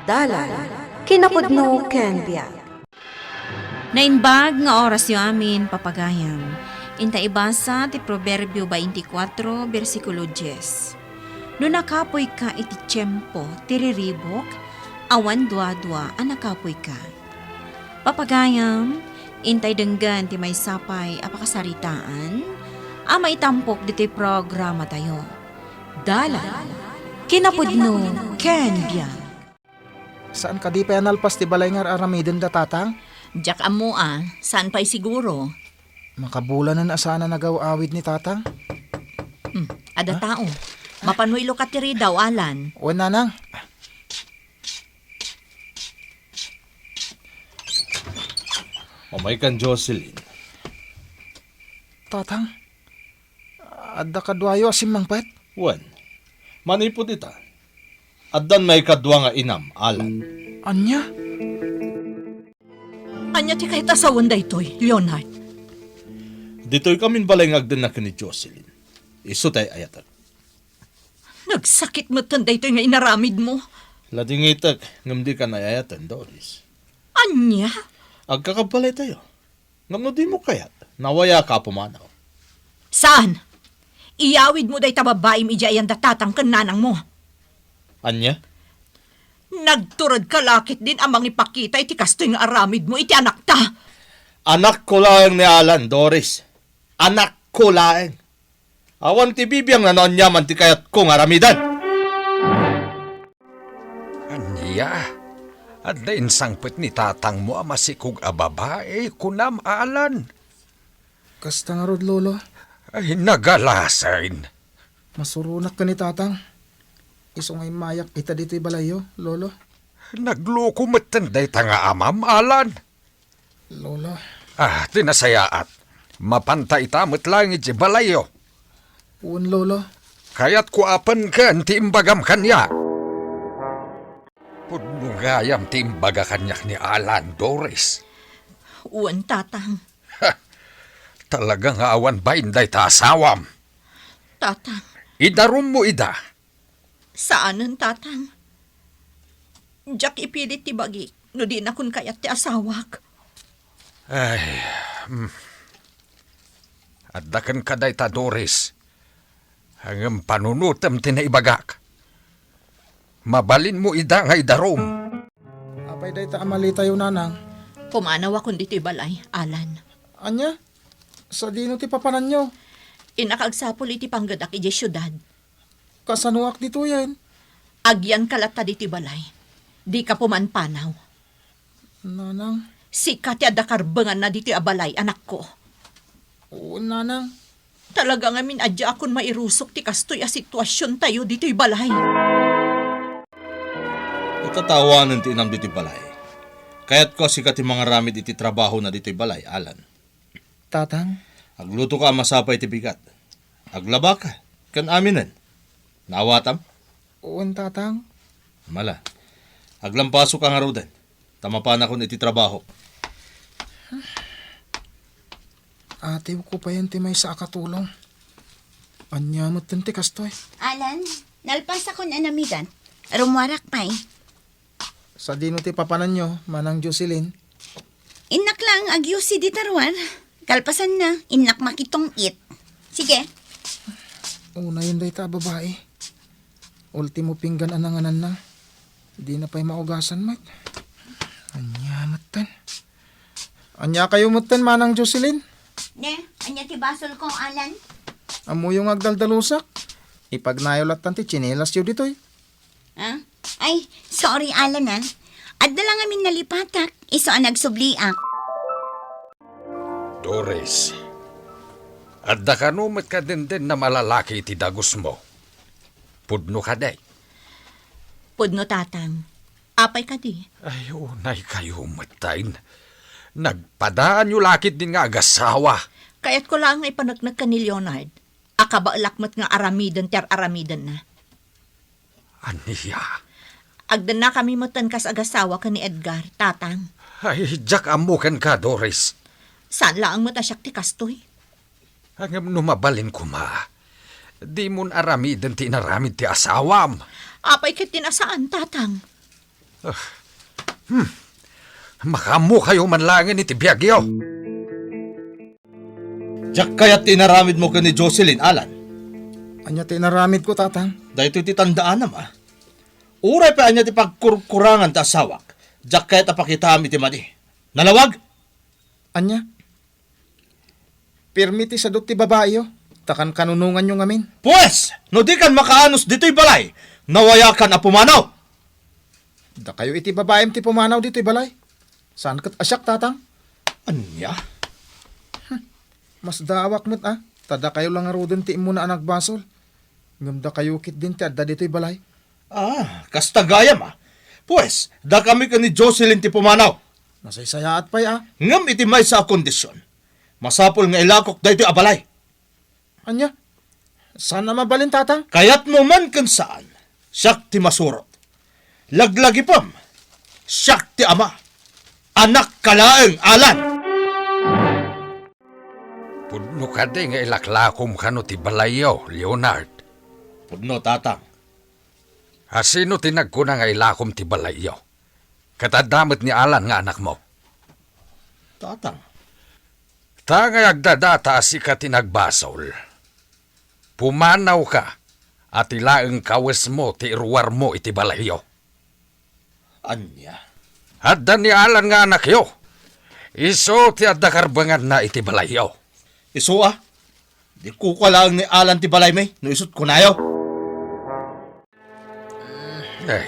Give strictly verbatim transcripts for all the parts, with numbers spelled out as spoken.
Dalan, kinapudno ken biag. Naimbag nga orasyo amin, papagayam. Inta ibasa ti Proverbio twenty-four, bersikulo dies. No nakapuyka iti tiempo ti riribuk, awan duadua a nakapuyka. Papagayam, intay denggen ti maysa pay a pakasaritaan a maitampok ditoy programatayo. Dalan, kinapudno, ken biag. Saan kadi pay a nalpas ti balay nga ar-aramidenda, Tatang? Diak ammo a, saan pay siguro? Makabulanen a saan a nagaw-awid ni Tatang? Hmm, adda tao. Mapanoy lo ka ti ridaw, Alan. Wen, Nanang. Umaykan, Jocelyn. Tatang, adda kaduayo a simmangpet? Wen, manipud ita, addan maikadua nga inam, Alan. Ania? Ania ti kayat a sawen daytoy, Leonard? Ditoy kamin balay nga agdenna ken ni Jocelyn. Isu tay ayatek. Nagsakit metten daytoy nga inaramidmo. Ladingitek, ngem dika ay-ayaten, Doris. Ania? Agkakabbalaytayo. Ngem no dimo kayat, nawayaka a pumanaw. Saan? Iyawidmo dayta babaim idiay ayan da tatang ken nanangmo. Ania? Nagturedka la ketdin a mangipakita iti kastoy nga aramidmo iti anakta. Anakko laeng ni Alan, Doris. Anakko laeng. Awan ti bibiangna no aniaman ti kayatko nga aramiden. Ania? Adda insangpet ni tatangmo a masikog a babai, kunam, Alan? Kasta ngarud, Lolo. Ay, nagalasen. Masuronak ken ni Tatang. Isu nga immayak ita ditoy balayyo, Lolo. Nagluko metten dayta nga amam, Alan. Lolo. Ah, ti nasayaat. Mapanta ita met laeng idiay balayyo. Wen, Lolo. Kayatko a penken ti imbagam kaniak. Pudno gayam ti imbaga kaniak ni Alan, Doris. Wen, Tatang. Ha! Talaga nga awan bain dayta asawam. Tatang. Idarummo ida. Saanen, Tatang. Diak ipilit ti bagik no dinakon kayat ti asawak. Ay, mm. Adda kenka dayta, Doris. Ngem panunotem ti naibagak. Mabalinmo ida nga idarum. Apay dayta a malitayo, Nanang? Pumanawakon ditoy balay, Alan. Ania? Sadino ti papananyo? Innak agsapul iti panggedak idiay siudad. Kasanoak ditoyen? Agyanka latta ditoy balay. Dika pumanpanaw. Nanang. Sika ti adda karbenganna ditoy a balay, anakko. Wen, Nanang. Talaga ngamin a diakon mairusok ti kastoy a situasiontayo ditoy balay. Itatawanen ti inam ditoy balay. Kayatko a sika ti mangaramid iti trabahona ditoy balay, Alan. Tatang? Aglutoka a masapay ti bigat. Aglabaka, ken aminen. Naawatam? Wen, Tatang. Mala. Aglampasoka ngaruden, ta mapanakon iti trabahok. Atiwko payen ti maysa a katulong. Ania metten ti kastoy? Alan, nalpasakon a namigat. Rummuarak pay. Sadino ti papananyo, Manang Jocelyn? Innak laeng agyosi dita ruar. Kalpasanna, innak makitong-it. Sige. Unayen dayta a babai. Ultimo pinggan a nangananna. Dina pay maugasan met. Ania metten? Ania kayo metten, Manang Jocelyn? Ne, ania ti basolko, Alan? Ammoyo nga agdaldalusak. Ipagnayo lattan ti tsinelasyo ditoy. Ah? Ay, sorry, Alan, ah. Adda la ngamin nalipatak, isu a nagsubliak. Doris, adda kano met kadenden a malalaki iti dagusmo? Pudno kadi? Pudno, Tatang. Apay kadi? Ay, unay kayo metten. Nagpadaanyo la ketdin nga agasawa. Kayatko laeng nga ipaneknek ken ni Leonard. Akabaelak met nga aramiden ti ar-aramidenna. Ania? Agdennakami metten kas agasawa ken ni Edgar, Tatang. Ay, diak ammo kenka, Doris. Saan laeng met a siak ti kastoy. Ngem no mabalin koma, dimon aramiden ti inaramid ti asawam. Apay ketdin a saan, Tatang? Ah, hmm. Makaammokayo man laengen iti biagyo. Diak kayat ti inaramidmo ken ni Jocelyn, Alan. Ania ti inaramidko, Tatang? Daytoy ti tandaanam, a. Uray pay ania ti pagkurkurangan ti asawak, diak kayat a pakitaam iti madi. Nalawag? Ania? Pirmi ti sadut ti babaio, ta kankanunonganyo ngamin. Pues, no dikan makaanus ditoy balay, nawayakan a pumanaw. Dakayo iti babaim ti pumanaw ditoy balay. Saan ket a siak, Tatang? Ania? Masdaawak met a, ta dakayo la ngaruden ti immuna a nagbasol. Ngem dakayo ketdin ti adda ditoy balay. Ah, kasta gayam a. Pues, dakami ken ni Jocelyn ti pumanaw. Nasaysayaat pay a. Ngem iti maysa a kondisyon, masapul nga ilakok daytoy a balay. Ania? Saan a mabalin, Tatang? Kayatmo man ken saan, siak ti masurot. Laglagipem, siak ti ama. Anakka laeng, Alan. Pudno kadi nga ilaklakom kano ti balayyo, Leonard? Pudno, Tatang. A, sino ti nagkuna nga ilakom ti balayyo? Ket adda met ni Alan nga anakmo. Tatang. Ta nga agdadata a sika ti nagbasol, pumanawka, a ti laeng kawesmo ti iruarmo iti balayyo. Ania? Adda ni Alan nga anakyo. Isu ti adda karbenganna iti balayyo. Isu a? Di kukua laeng ni Alan ti balaymi, no isut' kunayo. Eh,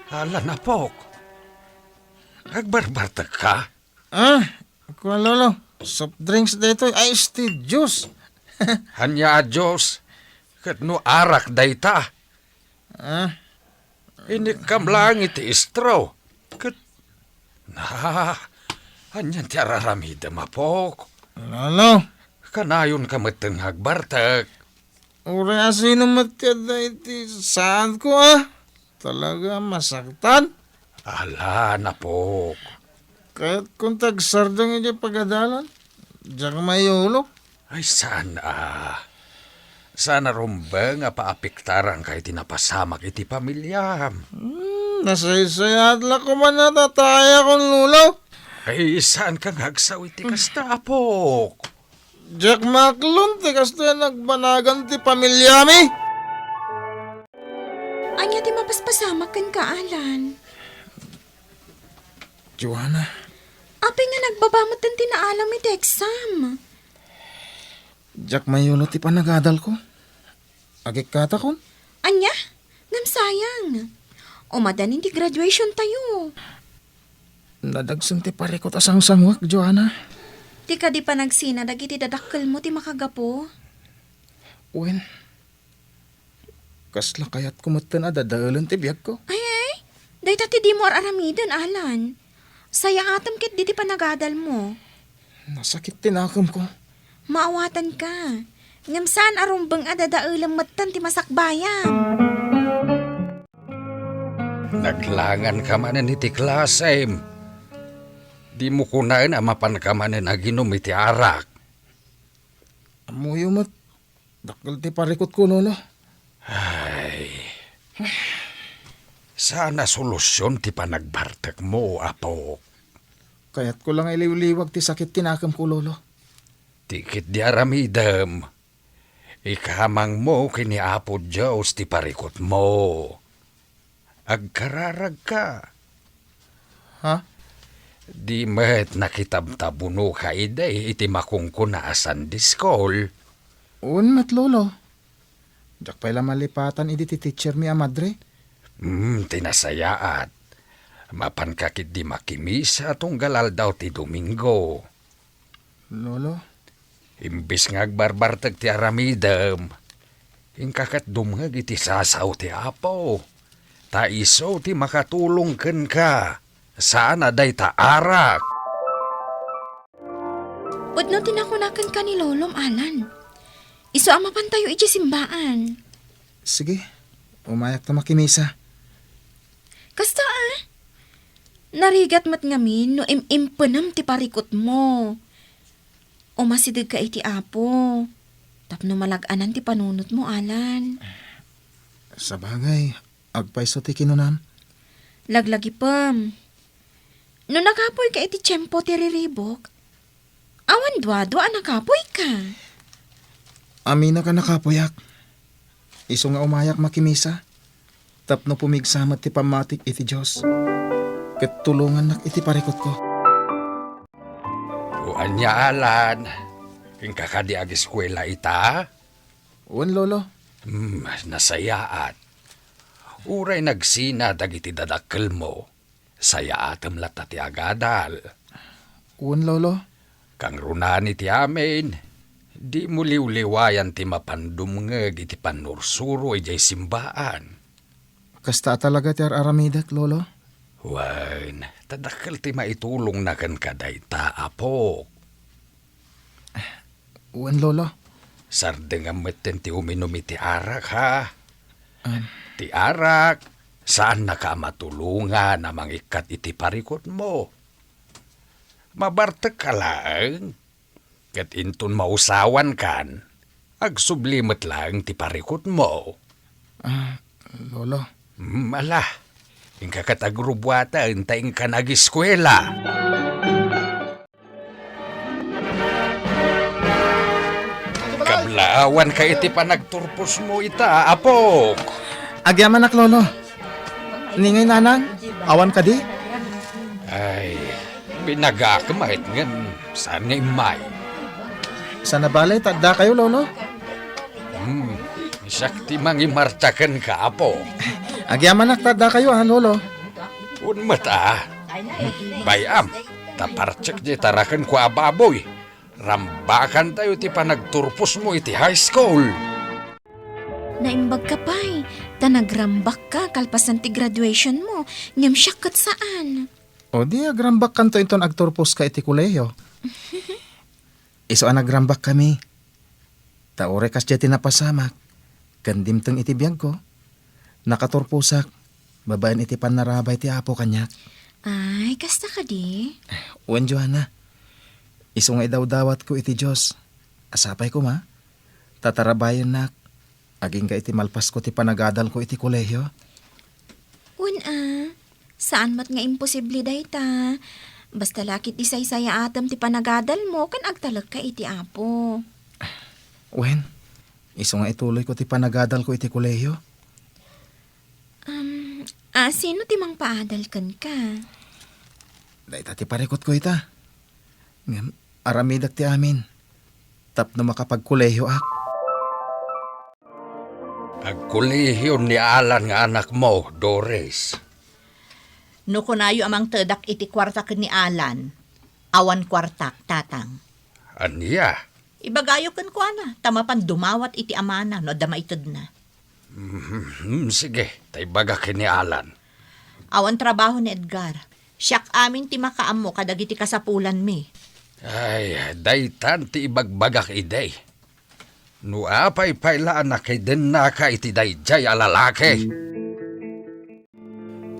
Alan, apok. Agbarbartekka? Ah, kua, Lolo. Soft drinks daytoy. Iced tea, juice. Ania a juice? Ket no arak dayta? Ah. Inikkam laeng iti straw. Ket, na, anian ti araramidem, apok? Lolo. Kanayonka metten nga agbartek. Uray a sino met ti adda iti saadko, a. Talaga, masaktan. Ala, napok. Kayatkon ti agsardeng idiay pagadalan. Diak mayulo. Ay, saan a. Saan a rumbeng a paapektaranka iti napasamak iti pamiliam. Hmm, nasaysayaat la koman a tatayakon, Lolo. Ay, saanka nga agsaw iti kasta, apok? Diak maklon ti kastoy a nagbanagan ti pamiliami. Ania ti mapaspasamak kenka, Alan? Joanna. Apay nga nagbaba metten ti naalam iti exam? Diak mayulo ti panagadalko. Agikkatakon. Ania? Ngem sayang. Umadanin ti graduation tayo. Nadagsen ti parikut a sangsanguek, Joanna. Ti kadi panagsina dagiti dadakkelmo ti makagapu? Wen, kasla kayatko metten a dadaelen ti biagko. Ay, ay, dayta ti dimo ar-aramiden, Alan. Sayaatem ketdi ti panagadalmo. Nasakit ti nakemko. Maawatanka. Ngem saan a rumbeng a dadaelem metten ti masakbayam. Naglanganka manen iti klasem. Dimo kunaen a mapanka manen aginum iti arak. Ammoyo met, dakkel ti parikutko, Lolo. Ay. Saan a solusion ti panagbartekmo, apok. Kayatko la nga iliwliwag ti sakit ti nakemko, Lolo. Ti ketdi aramidem, ikamangmo ken ni Apo Dios ti parikutmo. Agkararagka. Ha? Di met nakitabtabunoka idi iti makunkuna a Sunday school? Wen met, Lolo. Diak pay la malipatan idi ti teachermi a madre. Hmm, ti nasayaat. Mapanka ketdi makimisa tunggal aldaw ti Domingo. Lolo? Imbes nga agbarbartek ti aramidem, inka ket dumngeg iti sasao ti Apo, ta isu ti makatulong kenka, saan a dayta arak. Pudno ti nakuna kenka ni Lolom, Alan. Isu a mapantayo idiay simbaan. Sige, umayak ta makimisa. Kasta, a? Narigat met ngamin no im-impenem ti parikutmo. Umasidegka iti Apo tapno malag-anan ti panunotmo, Alan. Sabagay, agpayso ti kinunam. Laglagipem. No nakapoyka iti tiempo ti riribuk, awan duadua a nakapoyka. Aminak a nakapoyak. Isu nga umayak makimisa, tapno pumigsa met ti pammatik iti Dios, ket tulongannak iti parikutko. O ania, Alan? Inka kadi agiskuela ita? Wen, Lolo. Hmm, nasayaat. Uray nagsina dagiti dadakkelmo, sayaatem latta ti agadal. Wen, Lolo. Kangrunaan iti amin, dimo liwliwayan ti mapan dumngeg iti pannursuro idiay simbaan. Kasta a talaga ti ar-aramidek, Lolo? Wen, ta dakkel ti maitulongna kenka dayta, apok. Wen, Lolo. Sardengam metten ti uminum iti arak, ha? Am. Ti arak, saannaka a matulongan a mangikkat iti parikutmo. Mabartekka laeng, ket inton mausawankan, agsubli met laeng ti parikutmo. Ah, Lolo. Hmm, ala, inka ket agrubbuaten ta inka nagiskuela. Kablaawanka iti panagturposmo ita, apok. Agyamanak, Lolo. Ni ngay, Nanang? Awan kadi? Ay, binagak met ngem saan nga immay. Saan a bale, ta addakayo, Lolo? Hmm, siak ti mangimartia kenka, apo. Agyamanak ta addakayo, a, Lolo. Wen met, a. Bay-am, ta partek diay tarakenko a baboy. Rambakantayo ti panagturposmo iti high school. Naimbagka pay, ta nagrambakka kalpasan ti graduationmo, ngem siak ket saan. O di agrambakkanto inton agturposka iti kolehiyo. Isu a nagrambakkami. Ta uray kasdiay ti napasamak, ken dimteng iti biagko, nakaturposak babaen iti pannarabay ti Apo kaniak. Ay, kasta kadi? Wen, Joanna. Isu nga idawdawatko iti Dios a sapay koma ta tarabayennak agingga iti malpasko ti panagadalko iti kolehiyo. Wen a, saan met nga imposible dayta. Basta la ketdi saysayaatem ti panagadalmo ken agtalekka iti Apo. Wen, isu nga ituloyko ti panagadalko iti kolehiyo. Um, a, sino ti mangpaadal kenka? Dayta ti parikutko ita. Ngem aramidek ti amin tapno makapagkolehiyoak. Agkolehiyo ni Alan nga anakmo, Doris. No kunayo a mangtedak iti kuarta ken ni Alan, awan kuartak, Tatang. Ania? Ibagayo kenkuana, ta mapan dumawat iti amana no adda maitedna. Mhm, sige, ta ibaga ken ni Alan. Awan trabaho ni Edgar. Siak amin ti makaammo kadagiti kasapulanmi. Ay, daytan ti ibagbagak idi. No apay pay la a nakidennaka iti daydiay a lalaki.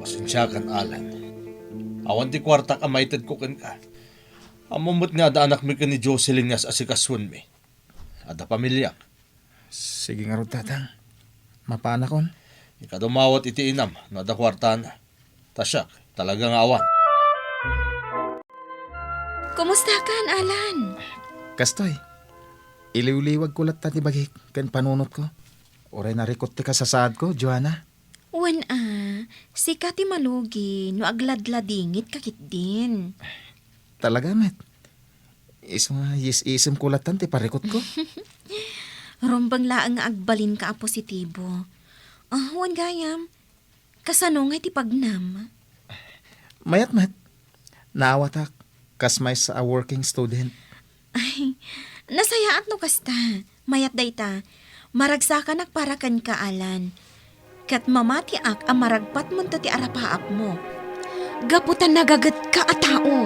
Pasensiakan, Alan. Awan ti kuartak a maitedko kenka. Ammom met nga adda anakmi ken ni Jocelyn nga as-asikasuenmi. Adda pamiliak. Sige ngarud, Tatang. Mapanakon. Inka dumawat iti inam no adda kuartana. Ta siak, talaga nga awan. Kumustakan, Alan? Kastoy, iliwliwagko latta ti bagik ken panunotko. Uray narikut ti kasasaadko, Joanna. Wen a, sika ti malugi no agladladingit ka ketdin. Talaga met. Isu nga yis-isemko lattan ti parikutko. Rumbeng laeng nga agbalinka a positibo. Ah, wen gayam, kasano nga iti pagnam? Mayat met. Naawatak, kas maysa a working student. Ay, nasayaat no kasta. Mayat dayta, maragsakanak para kenka, Alan. Ket mamatiak a maragpatmonto ti arapaapmo. Gapu ta nagagetka a tao.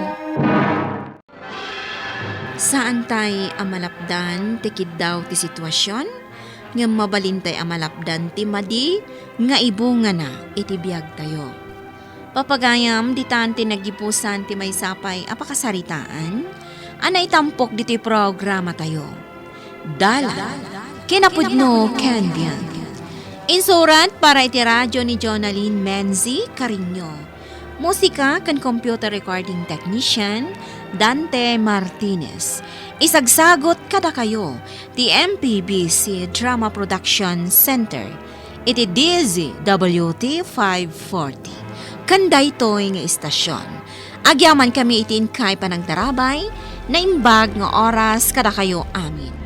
Saantay a malapdan ti kiddaw ti situasion, ngem mabalintay a malapdan ti madi nga ibungana iti biagtayo. Papagayam, ditan ti nagipusan ti maysa pay a pakasaritaan a naitampok ditoy programatayo. Dalan, kinapudno ken biag. Insurat para iti radyo ni Jonalyn Menzi Cariño. Musika ken computer recording technician, Dante Martinez. Isagsagot kadakayo ti M P B C Drama Production Center iti D Z W T five forty. Ken daytoy nga istasyon, agyamankami iti inkay panangtarabay, naimbag nga oras kadakayo amin.